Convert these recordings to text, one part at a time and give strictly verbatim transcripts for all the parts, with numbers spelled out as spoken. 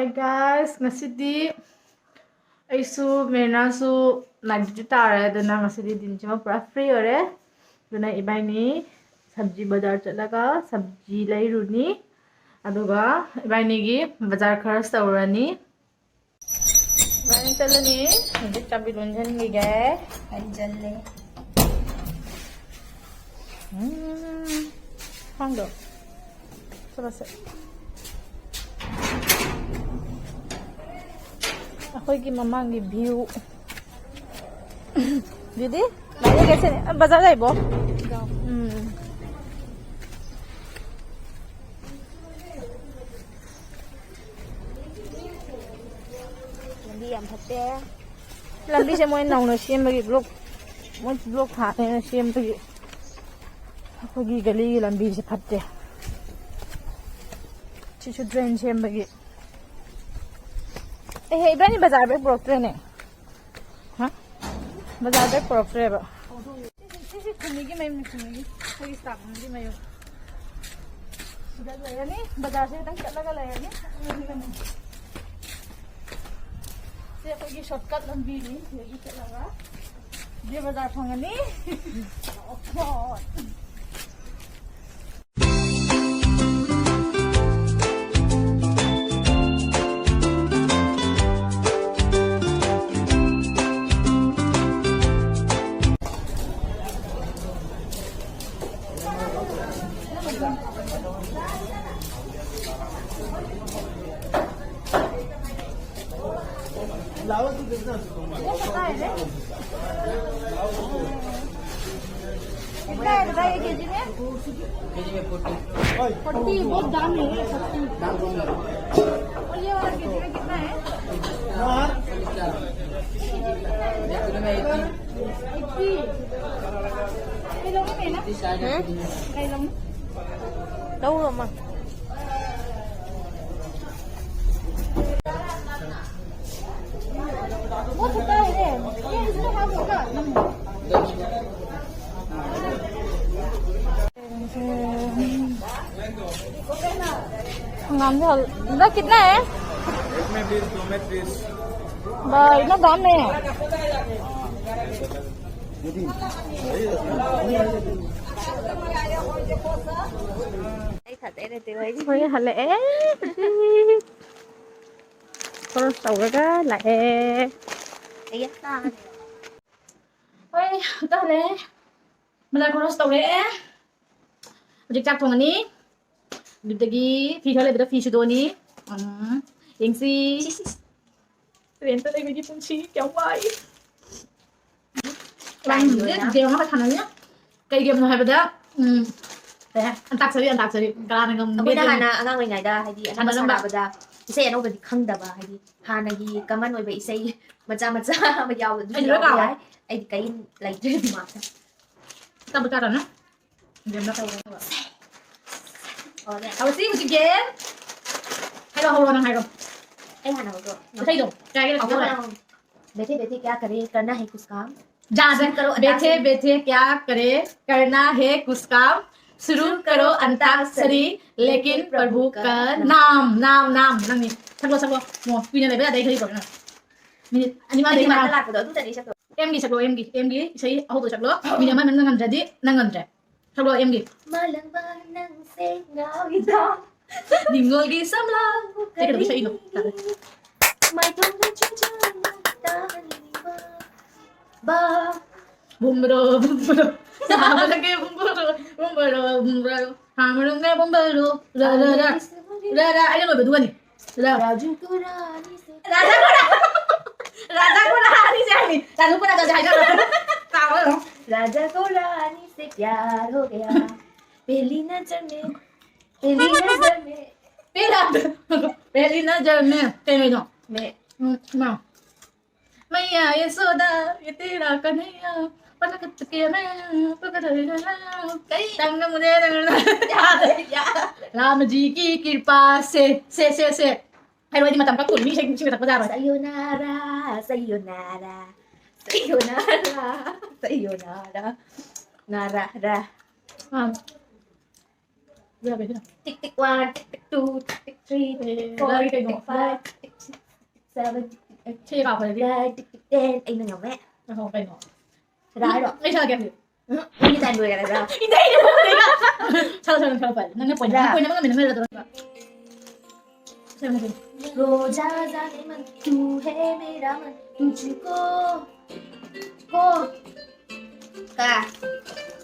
Hey guys, ꯉꯁꯤꯗꯤ ꯑꯩꯁꯨ ꯃꯦꯔꯤꯅꯥꯁꯨ night duty ꯇꯥꯔꯦ, ꯑꯗꯨꯅ ꯉꯁꯤꯗꯤ ꯗꯤꯟꯁꯤꯃ ꯄꯨꯔꯥ free ꯑꯣꯏꯔꯦ꯫ ꯑꯗꯨꯅ ꯏꯕꯥꯏꯅꯤ ꯁꯕꯖꯤ ꯕꯖꯥꯔ ꯆꯠꯂꯒ ꯁꯕꯖꯤ ꯂꯩꯔꯨꯅꯤ, ꯑꯗꯨꯒ ꯏꯕꯥꯏꯅꯤꯒꯤ ꯕꯖꯥꯔ ꯈꯔ ꯇꯧꯔꯅꯤ꯫ ꯏꯕꯥꯏꯅꯤ ꯆꯠꯂꯅꯤ꯫ ꯍꯧꯖꯤꯛ ꯆꯥꯕꯤ ꯂꯣꯟꯁꯤꯟꯈꯤꯒꯦ꯫ ꯑꯩ ꯆꯠꯂꯦ꯫ ꯎꯝ, ꯈꯪꯗ꯭ꯔꯣ? ꯆꯠꯂꯁꯦ꯫ ꯑꯩꯈꯣꯏꯒꯤ ꯃꯃꯥꯡꯒꯤ view꯫ ꯗꯤꯗꯤ, ꯂꯥꯏꯔꯤꯛ ꯂꯩꯁꯦ, ꯕꯖꯥꯔ ꯂꯩꯕꯣ? ꯎꯝ꯫ ꯂꯝꯕꯤ ꯌꯥꯝ ꯐꯠꯇꯦ꯫ ꯂꯝꯕꯤꯁꯦ ꯃꯣꯏ ꯅꯧꯅ ꯁꯦꯝꯕꯒꯤ, block, ꯃꯣꯏ block ꯊꯥꯅꯦꯅ ꯁꯦꯝꯕꯒꯤ ꯑꯩꯈꯣꯏꯒꯤ ꯒꯂꯤꯒꯤ ꯂꯝꯕꯤꯁꯦ ꯐꯠꯇꯦ꯫ ꯁꯤꯁꯨ drain ꯁꯦꯝꯕꯒꯤ꯫ ꯑꯦꯍꯦ, ꯏꯕꯥꯅꯤ ꯕꯖꯥꯔ bag ꯄꯨꯔꯛꯇ꯭ꯔꯦꯅꯦ꯫ ꯍꯥ? ꯕꯖꯥꯔ bag ꯄꯨꯔꯛꯇ꯭ꯔꯦꯕ꯫ ꯁꯤ, ꯁꯤ, ꯁꯤ ꯈꯨꯟꯅꯤꯒꯤ ꯃꯌꯨꯝꯅꯤ, ꯈꯨꯟꯅꯤꯒꯤ꯫ ꯑꯩꯈꯣꯏꯒꯤ staff ꯑꯃꯒꯤ ꯃꯌꯨꯝ꯫ ꯁꯤꯗ ꯂꯩꯔꯅꯤ, ꯕꯖꯥꯔꯁꯦ ꯈꯤꯇꯪ ꯆꯠꯂꯒ ꯂꯩꯔꯅꯤ꯫ ꯁꯤ ꯑꯩꯈꯣꯏꯒꯤ shortcut ꯂꯝꯕꯤꯅꯤ, ꯁꯤꯗꯒꯤ ꯆꯠꯂꯒ ꯕꯤꯌꯔ ꯕꯖꯥꯔ ꯐꯪꯉꯅꯤ꯫ कितना है दादा, ये केजी में? केजी में फोर्टी। फोर्टी, बहुत दाम है ये, फोर्टी। दाम कम लगा। और ये वाला केजी में कितना है? चार। ये केजी में कितना है? एट्टी। ये लोगों में ना? तीस, साठ है। हम्म? नहीं, लोगों में। ꯂꯧꯔꯣ, ꯑꯃ꯫ वो कितना है? ये इसमें हाफ होगा। हंगाम से हल-, दादा, कितना है? में प्लीज, दो में प्लीज। भाई, इतना दाम नहीं है। ꯑꯩ ꯈꯛꯇ ꯅꯠꯇꯦ, ꯍꯣꯏ꯫ ꯍꯣꯏ, ꯍꯜꯂꯛꯑꯦ꯫ ꯈꯣꯔꯁ ꯇꯧꯔꯒ ꯂꯥꯛꯑꯦ꯫ ꯑꯩ ꯇꯥꯔꯦ꯫ ꯍꯣꯏ, ꯇꯥꯔꯦ꯫ ꯕꯖꯥꯔ ꯈꯣꯔꯁ ꯇꯧꯔꯦ꯫ ꯍꯧꯖꯤꯛ ꯆꯥꯛ ꯊꯣꯡꯉꯅꯤ꯫ ꯑꯗꯨꯗꯒꯤ ꯐꯤ ꯈꯔ ꯂꯩꯕꯗ ꯐꯤ ꯁꯨꯗꯣꯛꯑꯅꯤ꯫ ꯎꯝ, ꯌꯦꯡꯁꯤ꯫ ꯔꯦꯟꯇ ꯂꯩꯕꯒꯤ ꯄꯨꯟꯁꯤ ꯀꯌꯥꯝ ꯋꯥꯏ꯫ ꯂꯥꯏꯒꯤ ꯑꯣꯏꯅ꯫ ꯒꯦꯝ ꯑꯃꯈꯛ ꯁꯥꯟꯅꯅꯤ꯫ ꯀꯩ ꯒꯦꯝꯅꯣ ꯍꯥꯏꯕꯗ, ꯎꯝ, ꯀꯩ ꯍꯥꯏ? ꯑꯟꯇꯥꯛꯁꯔꯤ, ꯑꯟꯇꯥꯛꯁꯔꯤ꯫ ꯀꯅꯥꯅ ꯉꯝꯒꯦ ꯑꯩꯈꯣꯏꯅ ꯌꯦꯡꯉꯣ꯫ ꯍꯥꯟꯅ ꯑꯉꯥꯡ ꯑꯣꯏꯔꯤꯉꯩꯗ, ꯍꯥꯏꯗꯤ, ꯑꯍꯟꯅ ꯁꯥꯟꯅꯔꯝꯕ꯫ ꯁꯥꯟꯅꯕꯗ ꯏꯁꯩ ꯑꯅꯧꯕꯗꯤ ꯈꯪꯗꯕ, ꯍꯥꯏꯗꯤ, ꯍꯥꯟꯅꯒꯤ ꯀꯃꯟ ꯑꯣꯏꯕ ꯏꯁꯩ ꯃꯆꯥ ꯃꯆꯥ ꯑꯃ ꯌꯥꯎꯕꯗꯨꯁꯨ ꯑꯩ ꯂꯣꯏ ꯌꯥꯎꯕ ꯀꯥꯎꯔꯦ꯫ ꯌꯥꯏ꯫ ꯑꯩꯗꯤ ꯀꯔꯤꯝ ꯂꯩꯇ꯭ꯔꯦ ꯗꯤꯃꯥꯟꯗ꯫ ꯆꯥꯕ ꯆꯥꯔꯅꯨ꯫ ꯒꯦꯝꯗ ꯇꯧꯔꯒ꯫ ꯑꯣ, ꯅꯦ꯫ ꯍꯧꯔꯁꯤ ꯍꯧꯖꯤꯛ ꯒꯦꯝ꯫ ꯍꯥꯏꯔꯣ, ꯍꯧꯔꯣ, ꯅꯪ ꯍꯥꯏꯔꯣ꯫ ꯑꯩ ꯍꯥꯟꯅ ꯍꯧꯗꯣ꯫ ꯏꯁꯩꯗꯣ ꯀꯌꯥꯒꯤ ꯍꯧꯗꯣ ꯂꯩꯔꯝꯒꯦ? ꯍꯥꯟꯅ ꯍꯧꯗꯣ꯫ बैठे बैठे क्या करे, करना है कुछ काम। जा, जा। शुरू करो बैठे अंताक्षरी। बैठे क्या करे, करना है कुछ काम। शुरू करो अंताक्षरी, लेकिन प्रभु का नाम, नाम, नाम, ꯅꯪꯅꯤ꯫ ꯁꯛꯂꯣ, ꯁꯛꯂꯣ꯫ ꯃꯣ, ꯀꯨꯏꯅ ꯂꯩꯕ ꯌꯥꯗꯦ, ꯑꯩ ꯈꯔ ꯇꯧꯒꯦ꯫ ꯃꯤꯅꯤꯠ ꯑꯅꯤ ꯃꯥ ꯑꯩꯗꯤ ꯂꯩ ꯃꯥ꯫ ꯃꯥꯗ ꯂꯥꯛꯄꯗꯣ ꯑꯗꯨꯗꯅꯤ ꯁꯛꯇꯣ꯫ ꯑꯦꯝꯒꯤ ꯁꯛꯂꯣ, ꯑꯦꯝꯒꯤ, ꯑꯦꯝꯒꯤ ꯏꯁꯩ ꯑꯍꯧꯕ ꯁꯛꯂꯣ꯫ ꯃꯤꯅꯤꯠ ꯑꯃ ꯅꯪꯅ ꯉꯝꯗ꯭ꯔꯗꯤ ꯅꯪ ꯉꯝꯗ꯭ꯔꯦ꯫ ꯁꯛꯂꯣ, ꯑꯦꯝꯒꯤ꯫ ꯃꯥꯂꯪꯕ ꯅꯪꯁꯦ ꯉꯥꯎꯏꯗꯣ꯫ ꯅꯤꯡꯉꯣꯜꯒꯤ ꯁꯝꯂꯥꯡ ꯀꯩ ꯀꯩꯅꯣ ꯏꯁꯩꯅꯣ? ꯀꯔꯤ? ꯃꯥꯏꯊꯣꯡꯗ ꯆꯨꯝꯆꯨꯝ ꯇꯥꯍꯜꯂꯤꯕ꯫ ꯕꯥ꯫ ꯕꯨꯝꯕꯔꯣ, ꯕꯨꯝꯕꯔꯣ꯫ ꯁꯥꯕꯗꯒꯤ ꯕꯨꯝꯕꯔꯣ, ꯕꯨꯝꯕꯔꯣ, ꯕꯨꯝꯕꯔꯣ꯫ ꯁꯥꯕꯗꯒꯤ ꯕꯨꯝꯕꯔꯣ꯫ ꯔ, ꯔ, ꯔ꯫ ꯔ, ꯔ꯫ ꯑꯩꯅ ꯂꯣꯏꯕꯗꯨꯒꯅꯤ꯫ ꯔ꯫ राजू को रानी से राजा को रा-, राजा को रानी से हमी। राजू को राजा से हमी। राजा को रानी से प्यार हो गया। पहली नजर में, पहली नजर में। पहला, पहली नजर में, तेरे जो। में। हम्म, ना। मैया यशोदा, ये तेरा कन्हैया, पलक चुके मैं, पकड़ लेना। कई तंग मुझे याद है। राम जी की कृपा से, से, से, से। ꯍꯥꯏꯔꯣ, ꯑꯩꯗꯤ ꯃꯇꯝ ꯀꯛꯊꯣꯛꯏ, ꯃꯤ ꯏꯁꯩ, ꯏꯁꯩ ꯁꯛꯄ ꯌꯥꯔꯣꯏ꯫ Sayonara, sayonara, sayonara, sayonara, nara, ra. ꯑꯥ꯫ ꯌꯥꯔꯦ, ꯁꯤꯅ꯫ Tick, tick one, tick, tick two, tick, tick three, tick, tick four, tick, tick five, tick, tick six. seven, ꯁꯤ ꯀꯥꯎꯈ꯭ꯔꯗꯤ nine, ten. ꯑꯩꯅ ꯉꯝꯃꯦ. ꯀꯩꯅꯣ ꯀꯩꯅꯣ ꯁꯤꯗ ꯍꯥꯏꯔꯣ? ꯑꯩ ꯁꯥꯒꯦ ꯍꯧꯖꯤꯛ. ꯎꯝ, ꯅꯪꯒꯤ time ꯂꯣꯏꯈꯔꯦ꯫ ꯁꯥꯔꯣ ꯁꯥꯔꯣ ꯁꯥꯔꯣ ꯄꯥꯏ ꯅꯪꯅ point ꯁꯤꯗ? ꯅꯪ point ꯑꯃ ꯉꯝꯃꯦ ꯅꯪ ꯂꯩꯔꯗꯧꯔꯕ. ꯁꯥꯔꯣ ꯁꯥꯔꯣ. रोजा जाने मन तू है मेरा मन तुझको को का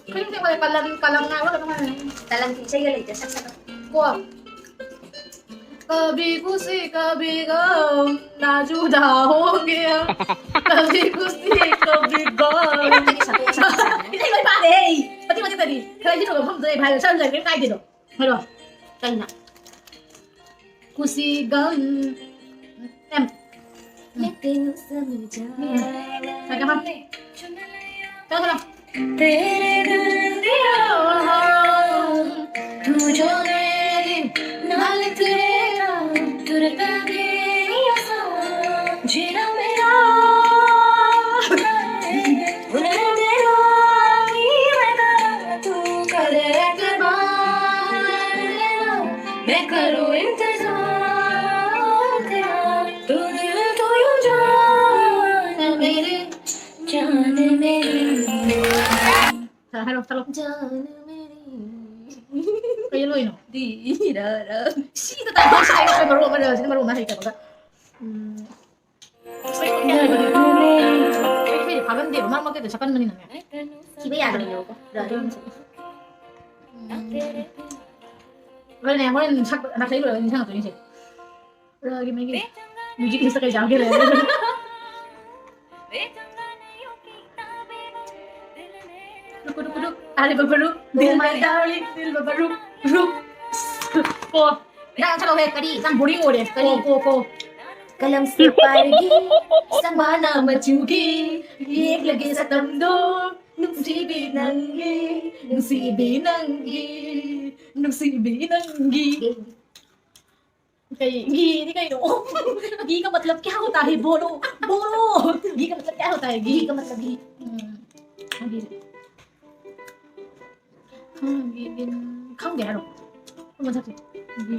ꯈꯨꯗꯤꯡꯃꯛꯁꯦ ꯀꯂꯝ ꯀꯂꯝ ꯉꯥꯏꯕ ꯀꯩꯅꯣ ꯍꯥꯏꯕꯅꯤ. ꯀꯂꯝꯒꯤ ꯏꯁꯩꯒ ꯂꯩꯇꯦ ꯁꯛ ꯁꯛ ꯀꯣ. कभी खुशी कभी गम ना जुदा होंगे हम. कभी खुशी कभी गम. ꯀꯩꯅꯣꯗꯒꯤ ꯁꯛꯇꯣꯛꯑ ꯁꯛꯄ ꯁꯥꯕꯅꯦ꯫ ꯏꯁꯩ ꯂꯣꯏ ꯄꯥꯗꯦ ꯑꯩ. ꯃꯇꯦꯛ ꯃꯇꯦꯛꯇꯗꯤ ꯈꯔ ꯏꯁꯩ ꯁꯛꯄ ꯃꯐꯝꯗꯨꯗ ꯑꯩ ꯚꯥꯏ ꯁꯛꯑꯁꯨ ꯌꯥꯏ, ꯀꯩꯝ ꯀꯥꯏꯗꯦꯗꯣ. ꯍꯥꯏꯔꯣ. ꯀꯩꯅꯣ? खुशी गम. एम. मैं तेनू समझा ꯁꯥꯏ ꯀꯃ. ꯆꯠꯂꯣ ꯆꯠꯂꯣ. तेरे दिल दिया तू जो मेरे नाल तेरा तुर पे भी जीना मेरा उन्हें तेरा ही मैं तू कर एतबार मैं करूँ इंतजार तेरा तू दिल तू यूं जान मेरी जान मेरी 자, ꯍꯥꯏꯔꯣ ꯆꯠꯂꯣ. जान मेरी ꯀꯩ ꯂꯣꯏꯅꯣ? ꯗꯤꯔꯥꯔꯥ ꯁꯤꯗ ꯇꯥꯏ ꯁꯥꯏ ꯃꯔꯣꯛ ꯑꯃ ꯁꯤꯅ ꯃꯔꯣꯛ ꯑꯃ ꯍꯩꯇꯕꯒ. ꯎꯝ. ꯏꯁꯩꯁꯦ ꯐꯥꯒꯟꯗꯦꯕ ꯃꯔꯛ ꯃꯔꯛꯇ ꯁꯛꯀꯟꯕꯅꯤꯅꯅꯦ. ꯊꯤꯕ ꯌꯥꯗꯕꯅꯦꯕꯀꯣ. ꯍꯣꯔꯦꯟꯅꯦ ꯍꯣꯔꯦꯟ ꯁꯛ ꯅꯥꯈꯩ ꯂꯣꯏꯔꯒ ꯅꯤꯡꯁꯤꯡꯉꯛꯇꯣꯏꯅꯤꯁꯦ. ꯔꯒꯤ ꯃꯤꯒꯤ music list ꯀꯩ ꯌꯥꯎꯒꯦ ꯂꯩꯔꯦ. ꯔꯨꯀꯨ ꯔꯨꯀꯨ ꯔꯨꯛ. ꯑꯔꯦ ꯕꯕꯔꯨꯛ. Dil my darling, dil babaru. ꯔꯨꯛ. ꯀꯣ. ꯅꯪ ꯆꯠꯂꯣꯍꯦ, ꯀꯔꯤ? ꯌꯥꯝ boring ꯑꯣꯏꯔꯦ. ꯀꯔꯤ? ꯀꯣ, ꯀꯣ, ꯀꯣ. कलम से पाएगी संभाना मचूगी ये लगे सतम दो नुसीबी नंगी नुसीबी नंगी नुसीबी नंगी ꯀꯩ ꯘꯤꯗꯤ ꯀꯩꯅꯣ? घी का मतलब क्या होता है? बोलो, बोलो. घी का मतलब क्या होता है? घी का मतलब घी. ꯎꯝ. ꯘꯤꯁꯦ. ꯎꯝ, ꯘꯤ, ꯘꯤ, ꯈꯪꯗꯦ ꯍꯥꯏꯔꯣ. ꯑꯃ ꯊꯛꯁꯦ. ꯘꯤ.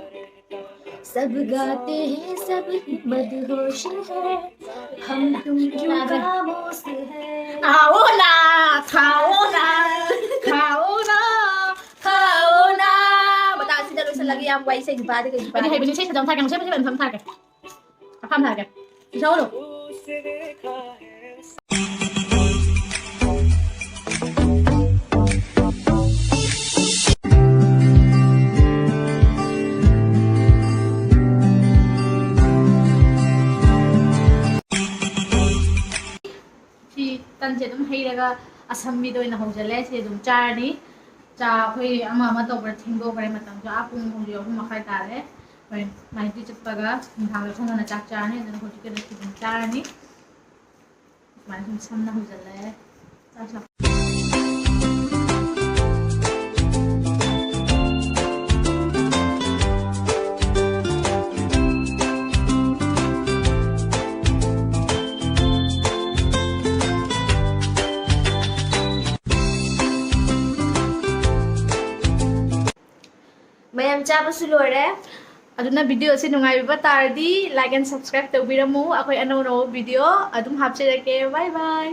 सब गाते हैं, सब मदहोश है, हम तुम यूं खामोश है। आओ ना, खाओ ना, खाओ ना, खाओ ना। बताओ, सीधा वैसा लगे, हम वैसे ही बात करें। ꯑꯩꯗꯤ ꯍꯩꯕꯅꯤ, ꯏꯁꯩ ꯁꯛꯄ ꯌꯥꯝ ꯊꯥꯒꯦ, ꯏꯁꯩ ꯐꯖꯕ ꯌꯥꯝ ꯊꯥꯒꯦ꯫ ꯃꯈꯥ ꯊꯥꯒꯦ꯫ ꯏꯁꯩ ꯍꯧꯔꯣ꯫ ꯁꯤ ꯇꯟꯁꯦ ꯑꯗꯨꯝ ꯍꯩꯔꯒ ꯑꯁꯝꯕꯤꯗ ꯑꯣꯏꯅ ꯍꯧꯖꯤꯜꯂꯦ꯫ ꯁꯤ ꯑꯗꯨꯝ ꯆꯥꯔꯅꯤ꯫ ꯆꯥ ꯑꯩꯈꯣꯏ ꯑꯃ ꯑꯃ ꯇꯧꯕꯗ ꯊꯦꯡꯗꯣꯛꯈ꯭ꯔꯦ ꯃꯇꯝꯁꯨ꯫ ꯑꯥ ꯄꯨꯡ ꯍꯧꯖꯤꯛ ꯑꯍꯨꯝ ꯃꯈꯥꯏ ꯇꯥꯔꯦ꯫ ꯍꯣꯔꯦꯟ ꯃꯥꯏ ꯗ꯭ꯌꯨꯇꯤ ꯆꯠꯄꯒ ꯅꯨꯡꯗꯥꯡꯗ ꯊꯣꯡ ꯉꯟꯅ ꯆꯥꯛ ꯆꯥꯔꯅꯤ꯫ ꯑꯗꯨꯅ ꯍꯧꯖꯤꯛꯀꯤ ꯑꯗꯨꯝ ꯁꯤ ꯑꯗꯨꯝ ꯆꯥꯔꯅꯤ꯫ ꯁꯨꯃꯥꯏꯅ ꯁꯨꯝ ꯁꯝꯅ ꯍꯧꯖꯤꯜꯂꯦ꯫ ꯆꯥꯛ ꯆꯥ- ꯃꯌꯥꯝ ꯆꯥꯕꯁꯨ ꯂꯣꯏꯔꯦ꯫ ꯑꯗꯨꯅ video ꯑꯁꯤ ꯅꯨꯡꯉꯥꯏꯕꯤꯕ ꯇꯥꯔꯗꯤ like and subscribe ꯇꯧꯕꯤꯔꯝꯃꯨ꯫ ꯑꯩꯈꯣꯏ ꯑꯅꯧ ꯑꯅꯧꯕ video ꯑꯗꯨꯝ ꯍꯥꯞꯆꯔꯛꯀꯦ꯫ Bye bye꯫